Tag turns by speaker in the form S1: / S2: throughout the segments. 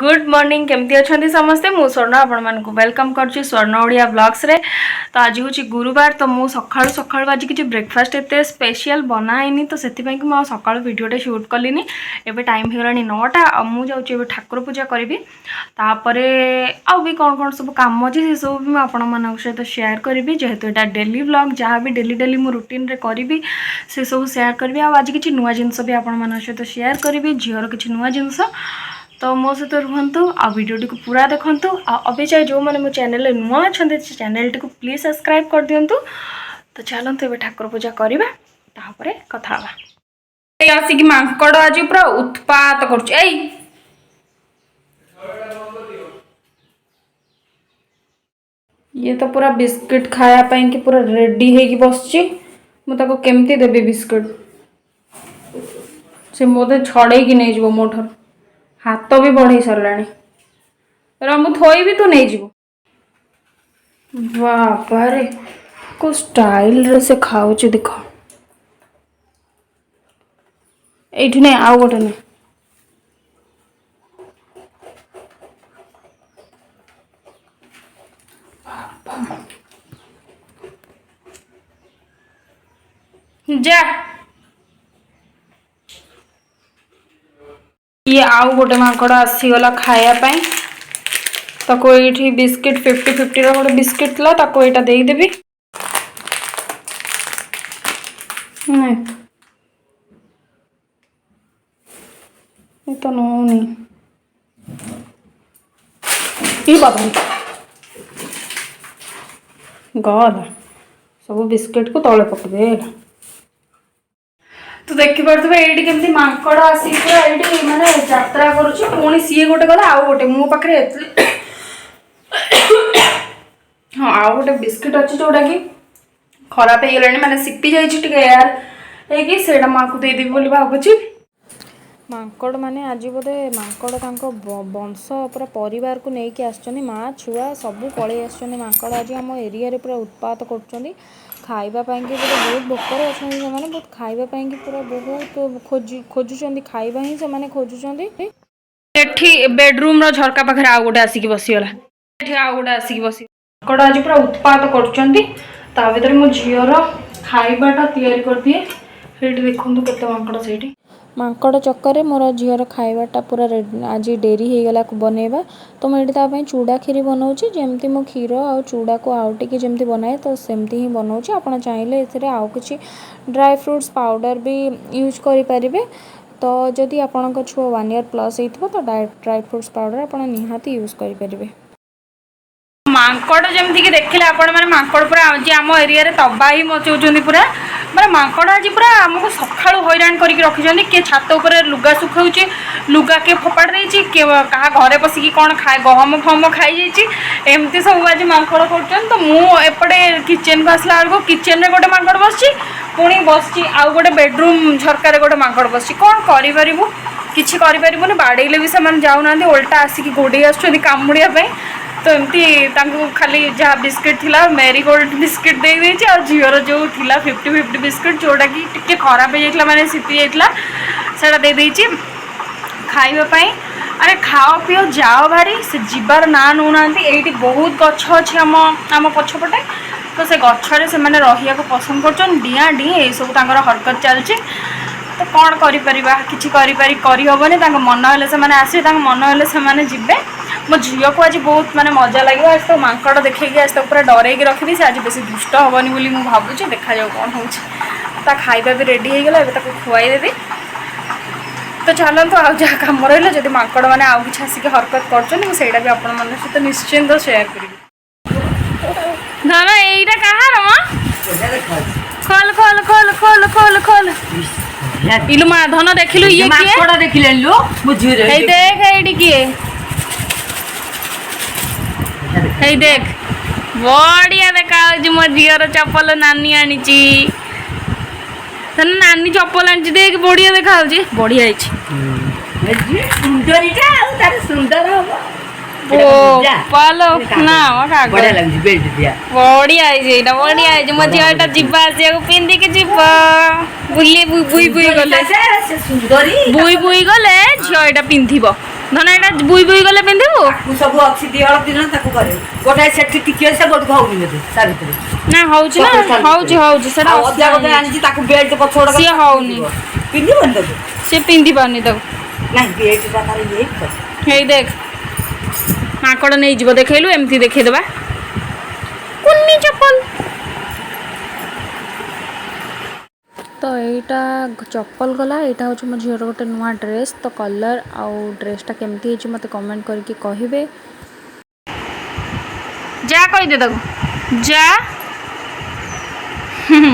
S1: Good morning, କେମିତି ଅଛନ୍ତି ସମସ୍ତେ? ମୁଁ ସ୍ୱର୍ଣ୍ଣ ଆପଣମାନଙ୍କୁ welcome କରୁଛି ସ୍ୱର୍ଣ୍ଣ ଓଡ଼ିଆ ବ୍ଲଗ୍ସରେ। ତ ଆଜି ହେଉଛି ଗୁରୁବାର। ତ ମୁଁ ସକାଳୁ ସକାଳୁ ଆଜି କିଛି ବ୍ରେକଫାଷ୍ଟ ଏତେ ସ୍ପେଶିଆଲ ବନା ହେଇନି, ତ ସେଥିପାଇଁ କି ମୁଁ ଆଉ ସକାଳୁ ଭିଡ଼ିଓଟା ସୁଟ୍ କଲିନି। ଏବେ ଟାଇମ୍ ହେଇଗଲାଣି 9ଟା ଆଉ ମୁଁ ଯାଉଛି ଏବେ ଠାକୁର ପୂଜା କରିବି। ତାପରେ ଆଉ ବି କ'ଣ କ'ଣ ସବୁ କାମ ଅଛି, ସେସବୁ ବି ମୁଁ ଆପଣମାନଙ୍କ ସହିତ ସେୟାର କରିବି। ଯେହେତୁ ଏଇଟା ଡେଲି ବ୍ଲଗ୍, ଯାହା ବି ଡେଲି ଡେଲି ମୁଁ ରୁଟିନ୍ରେ କରିବି, ସେସବୁ ସେୟାର କରିବି। ଆଉ ଆଜି କିଛି ନୂଆ ଜିନିଷ ବି ଆପଣମାନଙ୍କ ସହିତ ସେୟାର କରିବି, ଝିଅର କିଛି ନୂଆ ଜିନିଷ। ତ ମୋ ସହିତ ରୁହନ୍ତୁ ଆଉ ଭିଡ଼ିଓଟିକୁ ପୁରା ଦେଖନ୍ତୁ। ଆଉ ଅବେ ଯାଏ ଯେଉଁମାନେ ମୋ ଚ୍ୟାନେଲରେ ନୂଆ ଅଛନ୍ତି, ସେ ଚ୍ୟାନେଲଟିକୁ ପ୍ଲିଜ୍ ସବସ୍କ୍ରାଇବ୍ କରିଦିଅନ୍ତୁ। ତ ଚାଲନ୍ତୁ, ଏବେ ଠାକୁର ପୂଜା କରିବା, ତାପରେ କଥା ହେବା। ଏଇ ଆସିକି ମାଙ୍କଡ଼ ଆଜି ପୁରା ଉତ୍ପାତ କରୁଛି। ଏଇ ଇଏ ତ ପୁରା ବିସ୍କୁଟ ଖାଇବା ପାଇଁକି ପୁରା ରେଡ଼ି ହେଇକି ବସିଛି। ମୁଁ ତାକୁ କେମିତି ଦେବି ବିସ୍କୁଟ? ସେ ମୋତେ ଛଡ଼େଇକି ନେଇଯିବ ମୋ ଠାରୁ। ହାତ ବି ବଢ଼େଇ ସାରିଲାଣି। ର, ମୁଁ ଥୋଇବି, ତୁ ନେଇଯିବୁ। ବାବାରେ, କୋଉ ଷ୍ଟାଇଲରେ ସେ ଖାଉଛି ଦେଖ। ଏଇଠି ନାଇଁ, ଆଉ ଗୋଟେ ନାଇଁ। ଯା। ଇଏ ଆଉ ଗୋଟେ ମାଙ୍କଡ଼ ଆସିଗଲା ଖାଇବା ପାଇଁ। ତାକୁ ଏଇଠି ବିସ୍କିଟ୍, 50-50ର ଗୋଟେ ବିସ୍କିଟ୍ ଥିଲା, ତାକୁ ଏଇଟା ଦେଇଦେବି। ନାଇଁ, ଏ ତ ନଉନି। ଇ ବାବା, ଗଲା, ସବୁ ବିସ୍କିଟ୍କୁ ତଳେ ପକେଇଦେଲା। ତ ଦେଖିପାରୁଥିବେ ଏଇଠି କେମିତି ମାଙ୍କଡ଼ ଆସିକି ପୁରା ଏଇଠି ମାନେ ଯାତ୍ରା କରୁଛି। ପୁଣି ସିଏ ଗୋଟେ ଗଲା, ଆଉ ଗୋଟେ ମୋ ପାଖରେ ହଁ, ଆଉ ଗୋଟେ ବିସ୍କିଟ୍ ଅଛି, ଯୋଉଟାକି ଖରାପ ହେଇଗଲାଣି, ମାନେ ସିପି ଯାଇଛି ଟିକେ ଏୟାର ହେଇକି। ସେଇଟା ମାକୁ ଦେଇଦେବି ବୋଲି ଭାବୁଛି। ମାଙ୍କଡ଼ ମାନେ ଆଜି ବୋଧେ ମାଙ୍କଡ଼ ତାଙ୍କ ବଂଶ ପୁରା ପରିବାରକୁ ନେଇକି ଆସିଛନ୍ତି। ମା ଛୁଆ ସବୁ ପଳେଇ ଆସିଛନ୍ତି। ମାଙ୍କଡ଼ ଆଜି ଆମ ଏରିଆରେ ପୁରା ଉତ୍ପାତ କରୁଛନ୍ତି। ଖାଇବା ପାଇଁକି ବୋଧେ ବହୁତ ଭୋକରେ ଅଛନ୍ତି ସେମାନେ। ବହୁତ ଖାଇବା ପାଇଁକି ପୁରା ବହୁତ ଖୋଜି ଖୋଜୁଛନ୍ତି, ଖାଇବା ହିଁ ସେମାନେ ଖୋଜୁଛନ୍ତି। ଏଠି ବେଡରୁମ୍ର ଝରକା ପାଖରେ ଆଉ ଗୋଟେ ଆସିକି ବସିଗଲା। ଏଠି ଆଉ ଗୋଟେ ଆସିକି ବସି ମାଙ୍କଡ଼ ଆଜି ପୁରା ଉତ୍ପାତ କରୁଛନ୍ତି। ତା ଭିତରେ ମୋ ଝିଅର ଖାଇବାଟା ତିଆରି କରିଦିଏ। ସେଇଠି ଦେଖନ୍ତୁ କେତେ ମାଙ୍କଡ଼ ସେଇଠି।
S2: ମାଙ୍କଡ଼ ଚକରରେ ମୋର ଝିଅର ଖାଇବାଟା ପୁରା ଆଜି ଡେରି ହେଇଗଲା ବନେଇବା। ତ ମୁଁ ଏଇଠି ତା ପାଇଁ ଚୁଡ଼ା କ୍ଷୀରି ବନଉଛି। ଯେମିତି ମୁଁ କ୍ଷୀର ଆଉ ଚୁଡ଼ାକୁ ଆଉଟିକି ଯେମିତି ବନାଏ, ତ ସେମିତି ହିଁ ବନଉଛି। ଆପଣ ଚାହିଁଲେ ଏଥିରେ ଆଉ କିଛି ଡ୍ରାଏ ଫ୍ରୁଟ୍ସ ପାଉଡ଼ର ବି ୟୁଜ୍ କରିପାରିବେ। ତ ଯଦି ଆପଣଙ୍କ ଛୁଆ 1 ଇୟର୍ ପ୍ଲସ୍ ହେଇଥିବ, ତ ଡ୍ରାଏ ଫ୍ରୁଟ୍ସ ପାଉଡ଼ର ଆପଣ ନିହାତି ୟୁଜ୍ କରିପାରିବେ।
S1: ମାଙ୍କଡ଼ ଯେମିତିକି ଦେଖିଲେ ଆପଣମାନେ, ମାଙ୍କଡ଼ ପୁରା ଆଜି ଆମ ଏରିଆରେ ତବାହି ମଚଉଛନ୍ତି ପୁରା। ମାନେ ମାଙ୍କଡ଼ ଆଜି ପୁରା ଆମକୁ ସକାଳୁ ହଇରାଣ କରିକି ରଖିଛନ୍ତି। କିଏ ଛାତ ଉପରେ ଲୁଗା ଶୁଖାଉଛି, ଲୁଗା କିଏ ଫୋପାଡ଼ି ଦେଇଛି, କିଏ କାହା ଘରେ ପଶିକି କ'ଣ ଖାଏ, ଗହମ ଫହମ ଖାଇଯାଇଛି। ଏମିତି ସବୁ ଆଜି ମାଙ୍କଡ଼ କରୁଛନ୍ତି। ତ ମୁଁ ଏପଟେ କିଚେନକୁ ଆସିଲା ବେଳକୁ କିଚେନରେ ଗୋଟେ ମାଙ୍କଡ଼ ବସିଛି, ପୁଣି ବସିଛି ଆଉ ଗୋଟେ ବେଡ଼ରୁମ୍ ଝରକାରେ ଗୋଟେ ମାଙ୍କଡ଼ ବସିଛି। କ'ଣ କରିପାରିବୁ? କିଛି କରିପାରିବୁନି। ବାଡ଼େଇଲେ ବି ସେମାନେ ଯାଉନାହାନ୍ତି, ଓଲଟା ଆସିକି ଗୋଡ଼େଇ ଆସୁଛନ୍ତି କାମୁଡ଼ିବା ପାଇଁ। ତ ଏମିତି ତାଙ୍କୁ ଖାଲି ଯାହା ବିସ୍କିଟ୍ ଥିଲା, ମ୍ୟାରିଗୋଲ୍ଡ ବିସ୍କିଟ୍ ଦେଇ ଦେଇଛି। ଆଉ ଝିଅର ଯେଉଁ ଥିଲା 50-50 ବିସ୍କିଟ୍, ଯେଉଁଟାକି ଟିକେ ଖରାପ ହେଇଯାଇଥିଲା, ମାନେ ସିପି ଯାଇଥିଲା, ସେଇଟା ଦେଇ ଦେଇଛି ଖାଇବା ପାଇଁ। ଆରେ ଖାଅ ପିଅ, ଯାଅ ଭାରି। ସେ ଯିବାର ନାଁ ନେଉନାହାନ୍ତି। ଏଇଠି ବହୁତ ଗଛ ଅଛି ଆମ ପଛପଟେ, ତ ସେ ଗଛରେ ସେମାନେ ରହିବାକୁ ପସନ୍ଦ କରୁଛନ୍ତି। ଡିଆଁ ଡିଁ ଏଇସବୁ ତାଙ୍କର ହରକତ ଚାଲିଛି। ତ କ'ଣ କରିପାରିବା? କିଛି କରିହେବନି। ତାଙ୍କ ମନ ହେଲେ ସେମାନେ ଆସିବେ, ତାଙ୍କ ମନ ହେଲେ ସେମାନେ ଯିବେ। ମୋ ଝିଅକୁ ଆଜି ବହୁତ ମାନେ ମଜା ଲାଗିବ। ଆଜି ତ ମାଙ୍କଡ଼ ଦେଖେଇକି ଆଜି ତାକୁ ପୁରା ଡରେଇକି ରଖିବି। ସେ ଆଜି ବେଶୀ ଦୁଷ୍ଟ ହେବନି ବୋଲି ମୁଁ ଭାବୁଛି। ଦେଖାଯାଉ କ'ଣ ହେଉଛି। ତା ଖାଇବା ବି ରେଡ଼ି ହେଇଗଲା, ଏବେ ତାକୁ ଖୁଆଇଦେବି। ତ ଚାଲନ୍ତୁ, ଆଉ ଯାହା କାମ ରହିଲା, ଯଦି ମାଙ୍କଡ଼ ମାନେ ଆଉ କିଛି ଆସିକି ହରକତ କରୁଛନ୍ତି, ମୁଁ ସେଇଟା ବି ଆପଣମାନଙ୍କ ସହିତ ନିଶ୍ଚିନ୍ତ ସେୟାର କରିବି। ଧନ, ଏଇଟା କାହାର ମା? ଖୋଲ, ଖୋଲ, ଖୋଲ, ଖୋଲ, ଖୋଲ, ଖୋଲ। ଇଲୁ ମା, ଧନ, ଦେଖିଲୁ ଇଏ କିଏ?
S3: ମାଙ୍କଡ଼ ଦେଖିଲେଣି ଲୋ ମୋ ଝିଅର।
S1: ଏଇ ଦେଖ, ଏଇଠି କିଏ? ଏଇ ଦେଖ, ବଢିଆ ଦେଖା ହଉଛି। ମୋ ଝିଅର ଚପଲ ନାନୀ ଆଣିଛି। ଧନ, ନାନୀ ଚପଲ ଆଣିଛି, ଦେଖ, ବଢିଆ ଦେଖା ହଉଛି। ବଢିଆ ହେଇଛି।
S3: ସୁନ୍ଦରୀଟା ଆଉ ତାର ସୁନ୍ଦର ହବ।
S1: ବୋପାଲୋ, ନା ମ କାଗଜ।
S3: ବଢିଆ ଲାଗୁଛି, ବେଲ୍ଟ ଦିଆ।
S1: ବଢିଆ ହେଇଛି ଏଇଟା, ବଢିଆ ହେଇଛି। ମୋ ଝିଅ ଏଇଟା ଯିବା ଆସିବାକୁ ପିନ୍ଧିକି ଯିବ ବୁଲି। ବୁଇ ବୁଇ ଗଲେ
S3: ସେ ସୁନ୍ଦରୀ।
S1: ବୁଇ ବୁଇ ଗଲେ ଝିଅ ଏଇଟା ପିନ୍ଧିବ। ଧନ, ଏଇଟା ବୁଇ ବୁଇ ଗଲେ ପିନ୍ଧିବୁ।
S3: ତାକୁ ସବୁ ଅଛି, 2 ହଳ 3 ହଳ ତାକୁ କରିବୁ। ଗୋଟେ ସେଠି ଟିକେ ସେ ଗୋଟକୁ ହଉନି ବୋଧେ ତା ଭିତରେ।
S1: ନା, ହଉଛି ନା, ହଉଛି ହଉଛି ସେଟା।
S3: ଆଉ ଅଜା ଗୋଟେ ଆଣିଛି, ତାକୁ ବେଲ୍ଟ ପଛ ଗୋଟେ।
S1: ସିଏ ହଉନି।
S3: ପିନ୍ଧିବନି ତାକୁ।
S1: ସେ ପିନ୍ଧି ପାରୁନି ତାକୁ।
S3: ନାଇଁ, ବେଲ୍ଟଟା ତାର ଇଏ ହେଇଛି ତ।
S1: ହେଇ ଦେଖ, ମାଙ୍କଡ଼ ନେଇଯିବ। ଦେଖେଇଲୁ, ଏମିତି ଦେଖେଇଦେବା କୁନି ଚପଲ।
S2: ତ ଏଇଟା ଚପଲ ଗଲା, ଏଇଟା ହେଉଛି ମୋ ଝିଅର ଗୋଟେ ନୂଆ ଡ୍ରେସ୍। ତ କଲର୍ ଆଉ ଡ୍ରେସ୍ଟା କେମିତି ହେଇଛି, ମୋତେ କମେଣ୍ଟ କରିକି କହିବେ।
S1: ଯା କହିଦେ ତାକୁ, ଯା।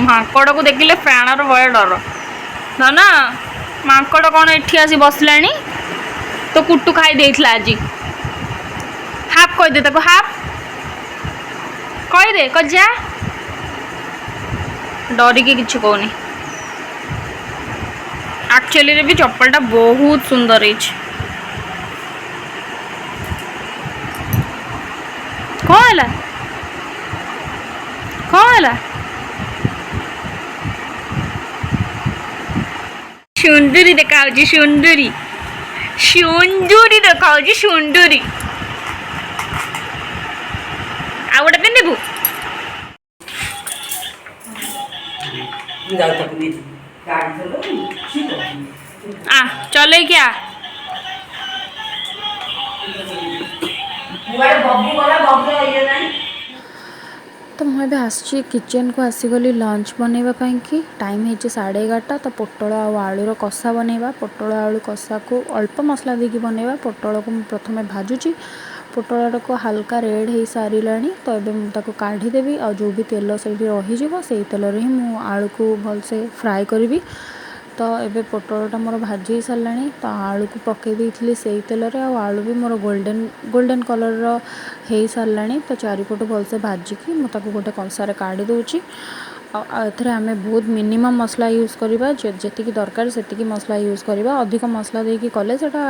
S1: ମାଙ୍କଡ଼କୁ ଦେଖିଲେ ପ୍ରାଣର ଭୟ ଡର। ଧନ, ମାଙ୍କଡ଼ କ'ଣ ଏଠି ଆସି ବସିଲାଣି? ତ କୁଟୁ ଖାଇ ଦେଇଥିଲା ଆଜି। ହାଫ୍ କହିଦେ ତାକୁ, ହାଫ୍ କହିଦେ। କ ଯା। ଡରିକି କିଛି କହୁନି। ଆକ୍ଚୁଆଲିରେ ବି ଚପଲଟା ବହୁତ ସୁନ୍ଦର ହେଇଛି। କ'ଣ ହେଲା? କ'ଣ ହେଲା? ସୁନ୍ଦରୀ ଦେଖାଯାଉଛି, ସୁନ୍ଦରୀ, ସୁନ୍ଦରୀ ଦେଖାଯାଉଛି, ସୁନ୍ଦରୀ। ଆଉ ଗୋଟେ ପିନ୍ଧିବୁ?
S3: ମୁଁ ଯାଉଛି ତାକୁ ନେଇକି ଗାଡ଼ି ଚଲଉନି ସିଏ କହୁଛି।
S1: ଆ, ଚଲେଇକି ଆ।
S3: ମୁଁ ଆଡ଼େ ବବୁ ଗଲା, ବବୁର ଇଏ ନାହିଁ।
S2: ତ ମୁଁ ଏବେ ଆସିଛି, କିଚେନ୍କୁ ଆସିଗଲି ଲଞ୍ଚ ବନେଇବା ପାଇଁକି। ଟାଇମ୍ ହେଇଛି 11:30। ତ ପୋଟଳ ଆଉ ଆଳୁର କଷା ବନେଇବା। ପୋଟଳ ଆଳୁ କଷାକୁ ଅଳ୍ପ ମସଲା ଦେଇକି ବନେଇବା। ପୋଟଳକୁ ମୁଁ ପ୍ରଥମେ ଭାଜୁଛି। ପୋଟଳଟାକୁ ହାଲକା ରେଡ଼୍ ହେଇସାରିଲାଣି, ତ ଏବେ ମୁଁ ତାକୁ କାଢ଼ିଦେବି। ଆଉ ଯେଉଁ ବି ତେଲ ସେଇଠି ରହିଯିବ, ସେଇ ତେଲରେ ହିଁ ମୁଁ ଆଳୁକୁ ଭଲସେ ଫ୍ରାଏ କରିବି। ତ ଏବେ ପୋଟଳଟା ମୋର ଭାଜି ହେଇସାରିଲାଣି। ତ ଆଳୁକୁ ପକାଇ ଦେଇଥିଲି ସେଇ ତେଲରେ, ଆଉ ଆଳୁ ବି ମୋର ଗୋଲ୍ଡେନ୍ ଗୋଲ୍ଡେନ୍ କଲର୍ର ହେଇସାରିଲାଣି। ତ ଚାରିପଟୁ ଭଲସେ ଭାଜିକି ମୁଁ ତାକୁ ଗୋଟେ କଂସାରେ କାଢ଼ି ଦେଉଛି। ଆଉ ଏଥିରେ ଆମେ ବହୁତ ମିନିମମ୍ ମସଲା ୟୁଜ୍ କରିବା। ଯେତିକି ଦରକାର ସେତିକି ମସଲା ୟୁଜ୍ କରିବା। ଅଧିକ ମସଲା ଦେଇକି କଲେ ସେଇଟା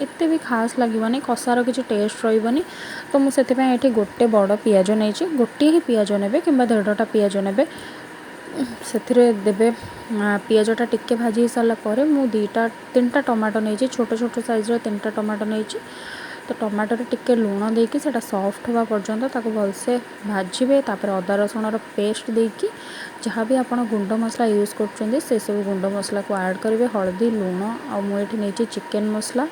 S2: ଏତେ ବି ଖାସ୍ ଲାଗିବନି, କଷାର କିଛି ଟେଷ୍ଟ ରହିବନି। ତ ମୁଁ ସେଥିପାଇଁ ଏଠି ଗୋଟେ ବଡ଼ ପିଆଜ ନେଇଛି। ଗୋଟିଏ ହିଁ ପିଆଜ ନେବେ କିମ୍ବା ଦେଢ଼ଟା ପିଆଜ ନେବେ, ସେଥିରେ ଦେବେ। ପିଆଜଟା ଟିକେ ଭାଜି ହେଇସାରିଲା ପରେ ମୁଁ 2ଟା 3ଟା ଟମାଟୋ ନେଇଛି। ଛୋଟ ଛୋଟ ସାଇଜ୍ର 3ଟା ଟମାଟୋ ନେଇଛି। ତ ଟମାଟୋରେ ଟିକେ ଲୁଣ ଦେଇକି ସେଇଟା ସଫ୍ଟ ହେବା ପର୍ଯ୍ୟନ୍ତ ତାକୁ ଭଲସେ ଭାଜିବେ। ତାପରେ ଅଦା ରସୁଣର ପେଷ୍ଟ ଦେଇକି ଯାହା ବି ଆପଣ ଗୁଣ୍ଡ ମସଲା ୟୁଜ୍ କରୁଛନ୍ତି, ସେସବୁ ଗୁଣ୍ଡ ମସଲାକୁ ଆଡ଼୍ କରିବେ। ହଳଦୀ, ଲୁଣ, ଆଉ ମୁଁ ଏଠି ନେଇଛି ଚିକେନ୍ ମସଲା,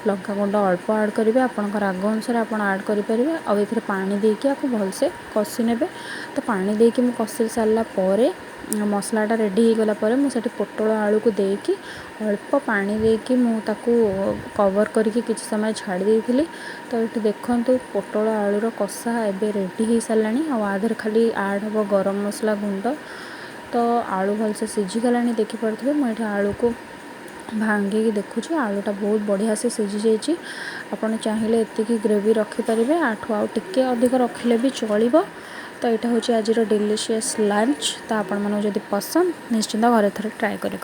S2: ଲଙ୍କା ଗୁଣ୍ଡ ଅଳ୍ପ ଆଡ଼୍ କରିବେ। ଆପଣଙ୍କ ରାଗ ଅନୁସାରେ ଆପଣ ଆଡ଼୍ କରିପାରିବେ। ଆଉ ଏଥିରେ ପାଣି ଦେଇକି ଆକୁ ଭଲସେ କଷି ନେବେ। ତ ପାଣି ଦେଇକି ମୁଁ କଷି ସାରିଲା ପରେ, ମସଲାଟା ରେଡ଼ି ହେଇଗଲା ପରେ, ମୁଁ ସେଠି ପୋଟଳ ଆଳୁକୁ ଦେଇକି ଅଳ୍ପ ପାଣି ଦେଇକି ମୁଁ ତାକୁ କଭର୍ କରିକି କିଛି ସମୟ ଛାଡ଼ି ଦେଇଥିଲି। ତ ଏଠି ଦେଖନ୍ତୁ, ପୋଟଳ ଆଳୁର କଷା ଏବେ ରେଡ଼ି ହେଇସାରିଲାଣି। ଆଉ ଆ ଦେହରେ ଖାଲି ଆଡ଼୍ ହେବ ଗରମ ମସଲା ଗୁଣ୍ଡ। ତ ଆଳୁ ଭଲସେ ସିଝିଗଲାଣି, ଦେଖିପାରୁଥିବେ। ମୁଁ ଏଠି ଆଳୁକୁ ଭାଙ୍ଗିକି ଦେଖୁଛି, ଆଳୁଟା ବହୁତ ବଢ଼ିଆ ସେ ସିଝି ଯାଇଛି। ଆପଣ ଚାହିଁଲେ ଏତିକି ଗ୍ରେଭି ରଖିପାରିବେ, ୟାଠୁ ଆଉ ଟିକେ ଅଧିକ ରଖିଲେ ବି ଚଳିବ। ତ ଏଇଟା ହେଉଛି ଆଜିର ଡେଲିସିୟସ୍ ଲଞ୍ଚ। ତ ଆପଣମାନଙ୍କୁ ଯଦି ପସନ୍ଦ, ନିଶ୍ଚିନ୍ତ ଘରେ ଥରେ ଟ୍ରାଏ କରି।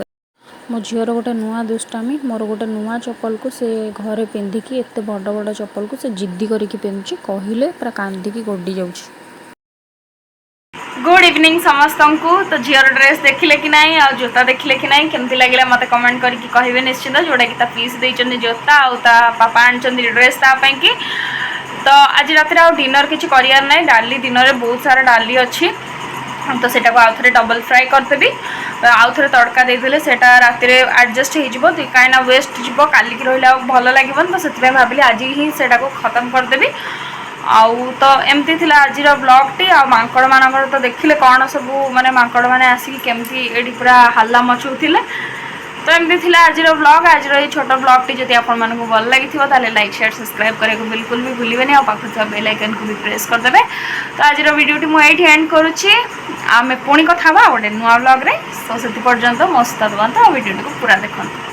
S2: ମୋ ଝିଅର ଗୋଟେ ନୂଆ ଦୁଷ୍ଟାମି। ମୋର ଗୋଟେ ନୂଆ ଚପଲକୁ ସେ ଘରେ ପିନ୍ଧିକି, ଏତେ ବଡ଼ ବଡ଼ ଚପଲକୁ ସେ ଜିଦ୍ଦି କରିକି ପିନ୍ଧୁଛି। କହିଲେ ପୁରା କାନ୍ଦିକି ଗଡ଼ି ଯାଉଛି।
S1: ଗୁଡ୍ ଇଭିନିଂ ସମସ୍ତଙ୍କୁ। ତ ଝିଅର ଡ୍ରେସ୍ ଦେଖିଲେ କି ନାହିଁ ଆଉ ଜୋତା ଦେଖିଲେ କି ନାହିଁ, କେମିତି ଲାଗିଲା ମୋତେ କମେଣ୍ଟ କରିକି କହିବେ ନିଶ୍ଚିନ୍ତ। ଯେଉଁଟାକି ତା ପିଇସି ଦେଇଛନ୍ତି ଜୋତା ଆଉ ତା ବାପା ଆଣିଛନ୍ତି ଡ୍ରେସ୍ ତା ପାଇଁକି। ତ ଆଜି ରାତିରେ ଆଉ ଡିନର୍ କିଛି କରିବାର ନାହିଁ। ଡାଲି, ଦିନରେ ବହୁତ ସାରା ଡାଲି ଅଛି, ତ ସେଟାକୁ ଆଉ ଥରେ ଡବଲ୍ ଫ୍ରାଏ କରିଦେବି। ଆଉ ଥରେ ତଡ଼କା ଦେଇଦେଲେ ସେଇଟା ରାତିରେ ଆଡ଼ଜଷ୍ଟ ହେଇଯିବ, କାହିଁକିନା ୱେଷ୍ଟ ଯିବ, କାଲିକି ରହିଲେ ଆଉ ଭଲ ଲାଗିବନି। ତ ସେଥିପାଇଁ ଭାବିଲି ଆଜି ହିଁ ସେଇଟାକୁ ଖତମ କରିଦେବି। ଆଉ ତ ଏମିତି ଥିଲା ଆଜିର ବ୍ଲଗ୍ଟି। ଆଉ ମାଙ୍କଡ଼ମାନଙ୍କର ତ ଦେଖିଲେ କ'ଣ ସବୁ, ମାନେ ମାଙ୍କଡ଼ମାନେ ଆସିକି କେମିତି ଏଇଠି ପୁରା ହାଲ୍ଲା ମଚଉଥିଲେ। ତ ଏମିତି ଥିଲା ଆଜିର ବ୍ଲଗ୍। ଆଜିର ଏଇ ଛୋଟ ବ୍ଲଗ୍ଟି ଯଦି ଆପଣମାନଙ୍କୁ ଭଲ ଲାଗିଥିବ, ତାହେଲେ ଲାଇକ୍, ସେୟାର, ସବସ୍କ୍ରାଇବ୍ କରିବାକୁ ବିଲକୁଲ ବି ଭୁଲିବେନି। ଆଉ ପାଖରେ ଥିବା ବେଲ୍ ଆଇକନ୍କୁ ବି ପ୍ରେସ୍ କରିଦେବେ। ତ ଆଜିର ଭିଡ଼ିଓଟି ମୁଁ ଏଇଠି ଏଣ୍ଡ କରୁଛି। ଆମେ ପୁଣି କଥା ହେବା ଗୋଟେ ନୂଆ ବ୍ଲଗ୍ରେ। ତ ସେଥି ପର୍ଯ୍ୟନ୍ତ ମୋ ସହିତ ରୁହନ୍ତୁ ଆଉ ଭିଡ଼ିଓଟିକୁ ପୁରା ଦେଖନ୍ତୁ।